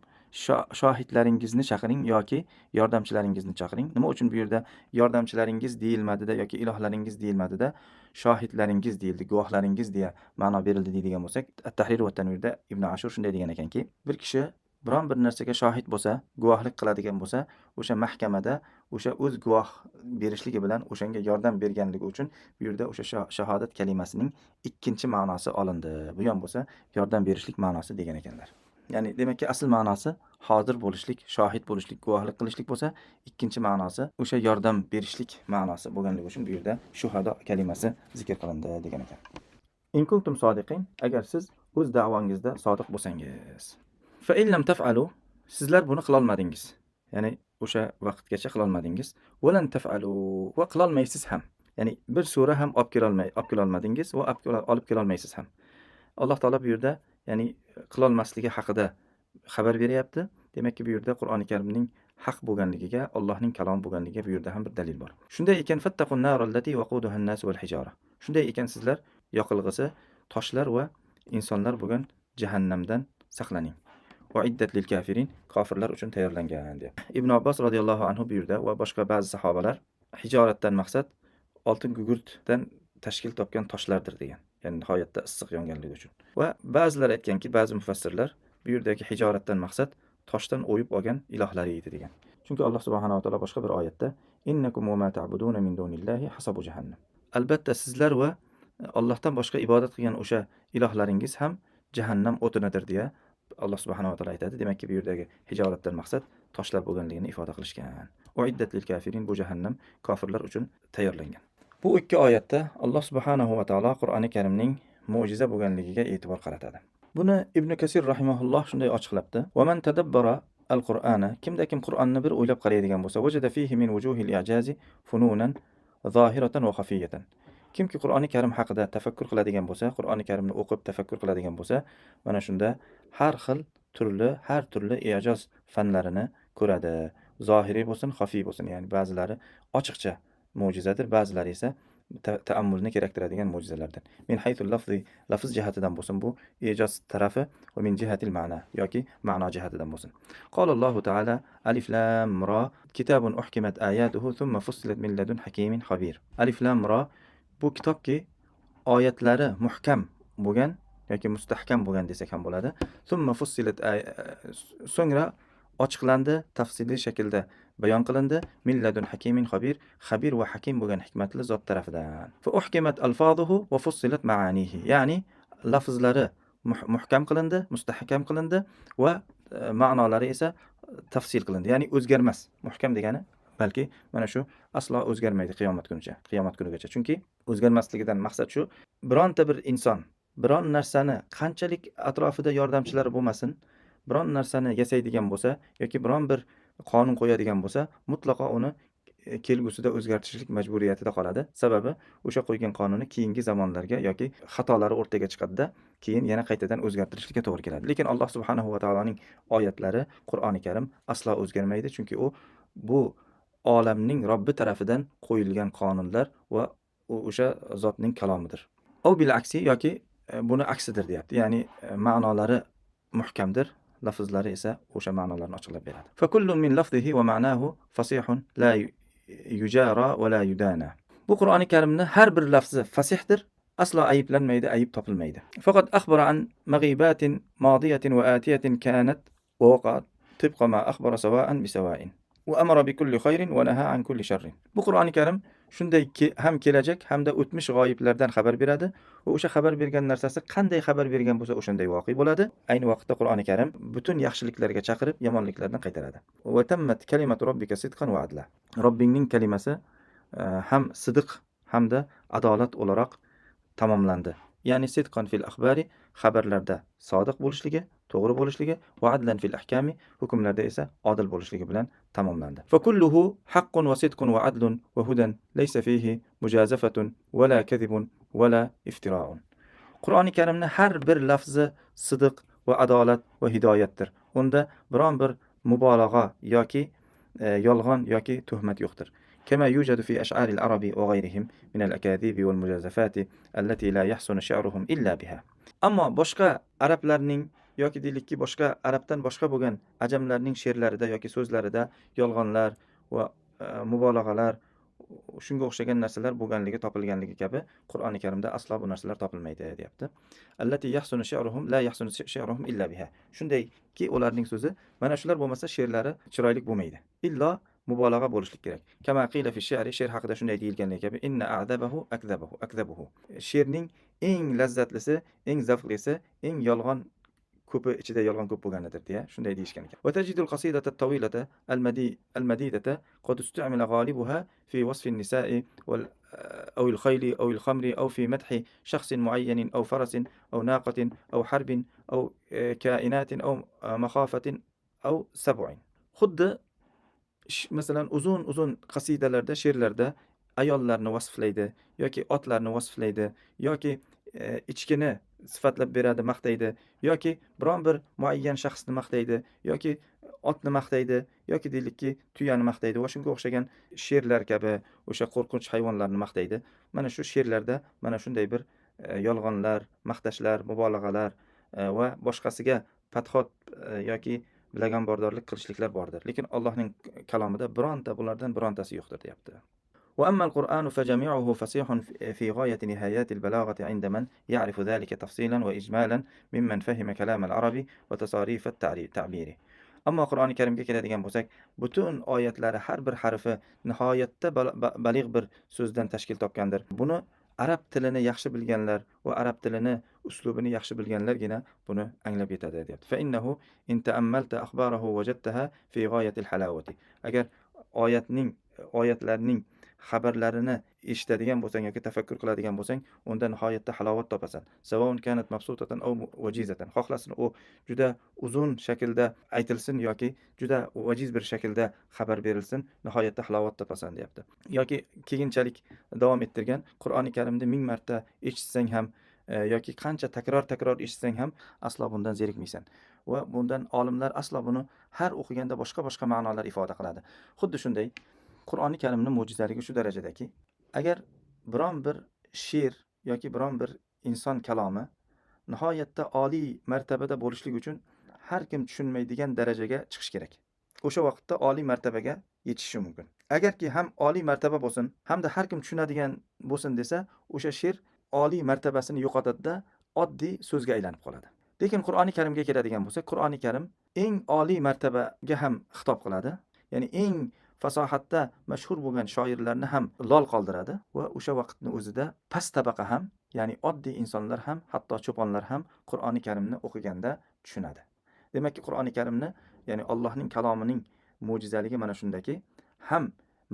shohidlaringizni chaqiring yoki yordamchilaringizni chaqiring. Nima uchun bu yerda yordamchilaringiz deyilmadida yoki ilohlaringiz deyilmadida shohidlaringiz deyildi, guvohlaringiz deya ma'no berildi deydigan bo'lsak, At-Tahrir va Tanvirda Ibn Ashur shunday degan ekanki, bir kishi biron bir narsaga shohid bo'lsa, guvohlik qiladigan bo'lsa, o'sha mahkamada o'sha o'z guvoh berishligi bilan o'shanga yordam berganligi uchun bu yerda o'sha shahodat kalimasining ikkinchi ma'nosi olindi. Bu ham bo'lsa yordam berishlik ma'nosi degan ekanlar. Ya'ni demakki asl ma'nosi hozir bo'lishlik, shohid bo'lishlik, guvohlik qilishlik bo'lsa, ikkinchi ma'nosi o'sha yordam berishlik ma'nosi bo'lganligi uchun bu yerda shuhado kalimasi zikr qilindi degan ekan. In kuntum sodiqin, agar siz o'z da'vongizda sodiq bo'lsangiz. Fa in lam taf'alu, sizlar buni qila olmadingiz. Ya'ni o'sha vaqtgacha qila olmadingiz. Va lan taf'alu, va qila olmaysiz ham. Ya'ni bir sura ham olib kelolmadingiz va olib kelolmaysiz ham. Alloh taolo bu yerda ya'ni qilolmasligi haqida xabar beryapti. Demakki, bu yerda Qur'oni Karimning haq bo'lganligiga, Allohning kalomi bo'lganligiga bu yerda ham bir dalil bor. Shunday ekan, fattaqun narallati waquduhan nas wal hijara. Shunday ekan, sizlar yoqilg'isi toshlar va insonlar bo'lgan jahannamdan saqlaning. Uiddat lil kafirin, kofirlar uchun tayyorlangan deb. Ibn Abbos radhiyallohu anhu bu yerda va boshqa ba'zi sahobalar hijoratdan maqsad oltin gugurtdan tashkil topgan toshlardir degan. Ya'ni nihoyatda issiq yonganligi uchun. Va ba'zilar aytganki, ba'zi mufassirlar bu yerdagi hijoratdan maqsad toshdan o'yib olgan ilohlari edi degan. Chunki Alloh subhanahu va taolo boshqa bir oyatda innakum va ma ta'buduna min dunillahi hasabu jahannam. Albatta sizlar va Allohdan boshqa ibodat qilgan o'sha ilohlaringiz ham jahannam o'tinidir deya Alloh subhanahu va taolo aytadi. Demakki, bu yerdagi hijoratdan maqsad toshlar bo'lganligini ifoda qilishgan. Uiddat lil kafirin, bu jahannam kofirlar uchun tayyorlangan. Bu ikki oyatda Alloh subhanahu va taolo Qur'oni Karimning mo'jiza bo'lganligiga e'tibor qaratadi. Buni Ibn Kasir rahimahulloh shunday ochiqlabdi. Va man tadabbara al-Qur'ana, kimda kim Qur'onni bir o'ylab qaraydigan bo'lsa, wajada fihi min wujuhil i'jazi fununan zahiratan va xafiyatan. Kimki Qur'oni Karim haqida tafakkur qiladigan bo'lsa, Qur'oni Karimni o'qib tafakkur qiladigan bo'lsa, mana shunda har xil turli, har turli i'joz fanlarini ko'radi. Zohiriy bo'lsin, xafiy bo'lsin, ya'ni ba'zilari ochiqcha mo'jizadir, ba'zilari esa ta'ammulni keraktiradigan mo'jizalardir. Min haythul lafzi, lafz jihatidan bo'lsin bu i'joz tarafi, va min jihatil ma'na yoki ma'no jihatidan bo'lsin. Qolallohu ta'ala alif lam ra kitabun uhkimat ayatuhu thumma fussilat min ladun hakimin xabir. Alif lam ra, bu kitobki oyatlari muhkam bo'lgan yoki mustahkam bo'lgan desak ham bo'ladi. Thumma fussilat, so'ngra ochiqlandi, tafsiliy shaklda bayon qilindi. Min ladun hakimin xabir, xabir va hakim bo'lgan hikmatli zot tarafidan. Fa uhkimat alfazuhu va fussilat ma'anihi, ya'ni lafzlari muhkam qilindi, mustahkam qilindi va ma'nolari esa tafsil qilindi, ya'ni o'zgarmas. Muhkam degani balki mana shu aslo o'zgarmaydi qiyomat kunicha, qiyomat kunigacha. Chunki o'zgarmasligidan maqsad shu, bironta bir inson biron narsani qanchalik atrofida yordamchilari bo'lmasin, biron narsani yasaydigan bo'lsa yoki biron bir qonun qo'yadigan bo'lsa, mutlaqo uni kelgusida o'zgartirishlik majburiyatida qoladi. Sababi o'sha qo'ygan qonuni keyingi zamonlarga yoki xatolari o'rtaga chiqadida, keyin yana qaytadan o'zgartirishlikka to'g'ri keladi. Lekin Alloh subhanahu va taoloning oyatlari, Qur'oni Karim aslo o'zgarmaydi, chunki u bu olamning Robbi tarafidan qo'yilgan qonunlar va u o'sha zotning kalomidir. Au bil aksi, yoki buni aksidir deyapti. Ya'ni ma'nolari muhkamdir, lafzlari esa o'sha ma'nolarni ochiqlab beradi. Fa kullun min lafzihi va ma'nahu fasihun la yujara va la yudana. Bu Qur'oni Karimni har bir lafzi fasihdir, aslo ayiblanmaydi, ayib topilmaydi. Faqat akhbara an maghibatin madiyatin va atiyatin kanat va waqa'at tibqa ma akhbara sawa'an bi sawa'in. Va amara bi kulli khayrin va naha an kulli sharrin. Bu Qur'oni Karim shunday ham kelajak hamda o'tmish g'oyiblardan xabar beradi va o'sha xabar bergan narsasi qanday xabar bergan bo'lsa o'shanday voqe bo'ladi. Ayni vaqtda Qur'oni Karim butun yaxshiliklarga chaqirib, yomonliklardan qaytaradi. Va tammat kalimatu robbika sidqan va adla. Robbingning kalimasi ham sidiq hamda adolat o'laroq tamomlandi. Ya'ni sidqan fil akhbari, xabarlarda sodiq bo'lishligi, to'g'ri bo'lishligi, va adlan fil ahkami, hukmlarda esa odil bo'lishligi bilan tamomlandi. Fa kulluhu haqqun va sidqun va adlun va hudan laysa fihi mujazafatun va la kadhibun va la iftira'un. Qur'oni Karimning har bir lafzi sidiq va adolat va hidoyatdir. Unda biron bir mubolag'a yoki yolg'on yoki tuhmat yo'qdir. كما يوجد في أشعار العرب وغيرهم من الأكاذيب والمجازفات التي لا يحسن شعرهم إلا بها. Ammo boshqa arablarning yoki deylikki boshqa arabdan boshqa bo'lgan ajamlarning she'rlarida yoki so'zlarida yolg'onlar va mubolag'alar, shunga o'xshagan narsalar bo'lganligi topilganligi kabi Qur'oni Karimda aslo bu narsalar topilmaydi deyapti. Allati yahsunu shi'ruhum la yahsunu shi'ruhum illa biha. Shundayki ularning so'zi mana shular bo'lmasa she'rlari chiroyli bo'lmaydi. Illo mubolag'a bo'lishlik kerak. Kama qila fi shi'ri, she'r haqida shunday deyilganligi kabi inna a'zabahu akzabahu akzabuhu. She'rning eng lazzatlisi, eng zavqlisi, eng yolg'on ko'pi ichida yolg'on ko'p bo'lganidir deya shunday deyishgan ekan. Va tajidul qasidata at-tawilata al-madidata qad istu'mila ghalibuha fi wasfi an-nisa'i wal aw al-khayli aw al-khamri aw fi madhi shakhsin muayyanin aw farasin aw naqatin aw harbin aw kainatin aw makhafatin aw sab'in. Xuddi masalan uzun-uzun qasidalarda, she'rlarda ayollarni vasflaydi yoki otlarni vasflaydi yoki ichkini sifatlab beradi, maqtaydi yoki biron bir muayyan shaxsni maqtaydi yoki otni maqtaydi yoki deylikki tuyani maqtaydi va shunga o'xshagan sherlar kabi o'sha qo'rqinch hayvonlarni maqtaydi. Mana shu she'rlarda mana shunday bir yolg'onlar, maqtashlar, mubolag'alar va boshqasiga patxot yoki laganbordorlik qilishliklar bordir. Lekin Allohning kalomida bironta bulardan birontasi yo'qdir deyapti. وأما القرآن فجميعه فصيح في غاية نهايات البلاغة عند من يعرف ذلك تفصيلا وإجمالا ممن فهم كلام العرب وتصاريف التعبير. Ammo Qur'oni Karimga keladigan bo'lsak, butun oyatlari har bir harfi nihoyatda balig'h bir so'zdan tashkil topgandir. Buni arab tilini yaxshi bilganlar va arab tilini uslubini yaxshi bilganlargina buni anglab yetadi deyapti. Fa innahu in ta'ammalta akhbarahu wajadtaha fi g'oyatil halawati. Agar oyatlarning xabarlarini eshitadigan bo'lsang yoki tafakkur qiladigan bo'lsang, unda nihoyatda halovat topasan. Savaun kanat mabsutatan aw wajizatan. Xohlasin u juda uzun shaklda aytilsin yoki juda vajiz bir shaklda xabar berilsin, nihoyatda halovat topasan deyapti. Yoki keyinchalik davom ettirgan, Qur'oni Karimni 1000 marta eshitsang ham yoki qancha takror eshitsang ham aslo bundan zerikmaysan. Va bundan olimlar aslo buni har o'qiganda boshqa-boshqa ma'nolar ifoda qiladi. Xuddi shunday Qur'oni Karimning mo'jizaligi shu darajadaki, agar biron bir she'r yoki biron bir inson kalomi nihoyatda oliy martabada bo'lishlik uchun har kim tushunmaydigan darajaga chiqish kerak. O'sha vaqtda oliy martabaga yetishishi mumkin. Agarki ham oliy martaba bo'lsin, hamda har kim tushunadigan bo'lsin desa, o'sha she'r oliy martabasini yo'qotadi-da, oddiy so'zga aylanib qoladi. Lekin Qur'oni Karimga keladigan bo'lsak, Qur'oni Karim eng oliy martabaga ham xitob qiladi. Ya'ni eng fasohatda mashhur bo'lgan shoirlarni ham lol qoldiradi va o'sha vaqtni o'zida past tabaqa ham, ya'ni oddiy insonlar ham, hatto cho'ponlar ham Qur'oni Karimni o'qiganda tushunadi. Demakki, Qur'oni Karimni, ya'ni Allohning kalomining mo'jizaligi mana shundaki, ham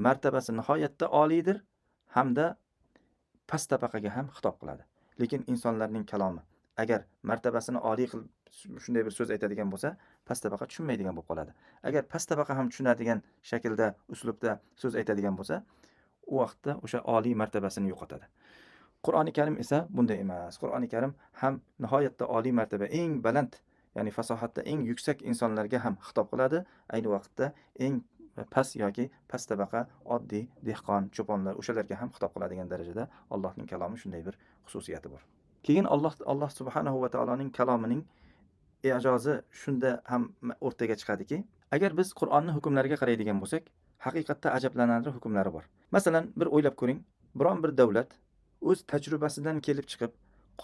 martabasi nihoyatda oliydir, hamda past tabaqaga ham xitob qiladi. Lekin insonlarning kalomi agar martabasini oliy qilib shunday bir so'z aytadigan bo'lsa, past tabaqa tushunmaydigan bo'lib qoladi. Agar past tabaqa ham tushunadigan shaklda, uslubda so'z aytadigan bo'lsa, u vaqtda o'sha oliy martabasini yo'qotadi. Qur'oni Karim esa bunday emas. Qur'oni Karim ham nihoyatda oliy martaba, eng baland, ya'ni fasohatda eng yuksak insonlarga ham xitob qiladi. Ayni vaqtda eng past yoki past tabaqa, oddiy dehqon, cho'ponlar, o'shalarga ham xitob qiladigan darajada Allohning kalomi shunday bir xususiyati bor. Keyin Alloh subhanahu va taoloning kalomining i'jozi shunda ham o'rtaga chiqadiki, agar biz Qur'onning hukmlariga qaraydigan bo'lsak, haqiqatda ajablanarli hukmlari bor. Masalan, bir o'ylab ko'ring, biron bir davlat o'z tajribasidan kelib chiqib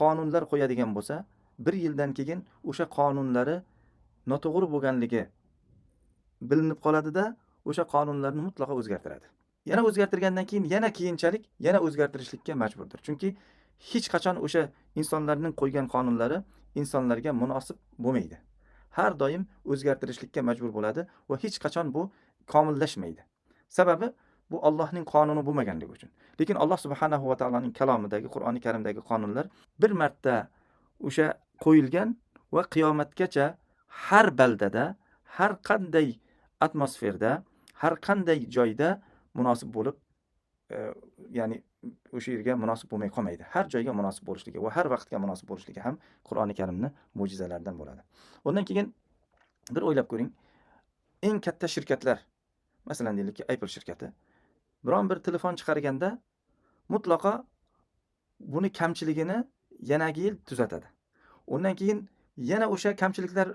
qonunlar qo'yadigan bo'lsa, bir yildan keyin o'sha qonunlari noto'g'ri bo'lganligi bilinib qoladida, o'sha qonunlarni mutlaqo o'zgartiradi. Yana o'zgartirgandan keyin yana keyinchalik yana o'zgartirishlikka majburdir. Chunki hech qachon o'sha insonlarning qo'ygan qonunlari insonlarga munosib bo'lmaydi. Har doim o'zgartirishlikka majbur bo'ladi va hech qachon bu komillashmaydi. Sababi bu Allohning qonuni bo'lmaganligi uchun. Lekin Alloh subhanahu va taoloning kalomidagi, Qur'oni Karimdagi qonunlar bir marta o'sha qo'yilgan va qiyomatgacha har baldada, har qanday atmosferda, har qanday joyda munosib bo'lib, ya'ni o'sha yerga munosib bo'lmay qolmaydi. Har joyga munosib bo'lishligi va har vaqtga munosib bo'lishligi ham Qur'oni Karimning mo'jizalaridan bo'ladi. Undan keyin bir o'ylab ko'ring, eng katta shirkatlar, masalan deylik Apple shirkati biron bir telefon chiqarganda mutlaqo buni kamchiligini yanagi yil tuzatadi. Undan keyin yana o'sha kamchiliklar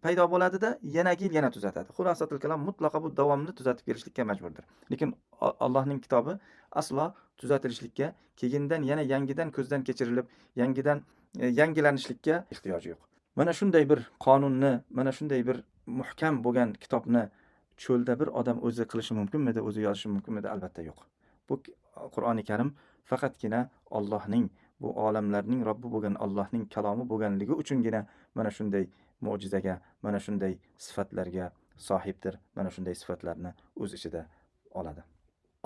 paydo bo'ladida, yanagi yil yana tuzatadi. Xulosatul kalom, mutlaqo bu davomli tuzatib kelishlikka majburdir. Lekin Allohning kitobi aslo tuzatilishlikka, keyindan yana yangidan ko'zdan kechirilib, yangidan yangilanishlikka ehtiyoji yo'q. Mana shunday bir qonunni, mana shunday bir muhkam bo'lgan kitobni cho'lda bir odam o'zi qilishi mumkinmidi, o'zi yozishi mumkinmidi? Albatta yo'q. Bu Qur'oni Karim faqatgina Allohning, bu olamlarning Robbi bo'lgan Allohning kalomi bo'lganligi uchungina mana shunday mo'jizaga, mana shunday sifatlarga sohibdir, mana shunday sifatlarni o'z ichida oladi.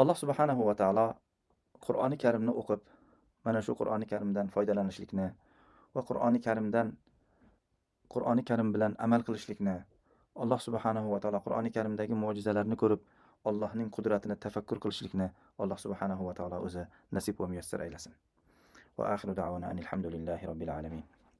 Alloh subhanahu va taolo Qur'oni Karimni o'qib, mana shu Qur'oni Karimdan foydalanishlikni va Qur'oni Karim bilan amal qilishlikni, Alloh subhanahu va taolo Qur'oni Karimdagi mo'jizalarni ko'rib, Allohning qudratini tafakkur qilishlikni Alloh subhanahu va taolo o'zi nasib va muyassar aylasin. Va axiru da'vana alhamdulillahi robbil alamin.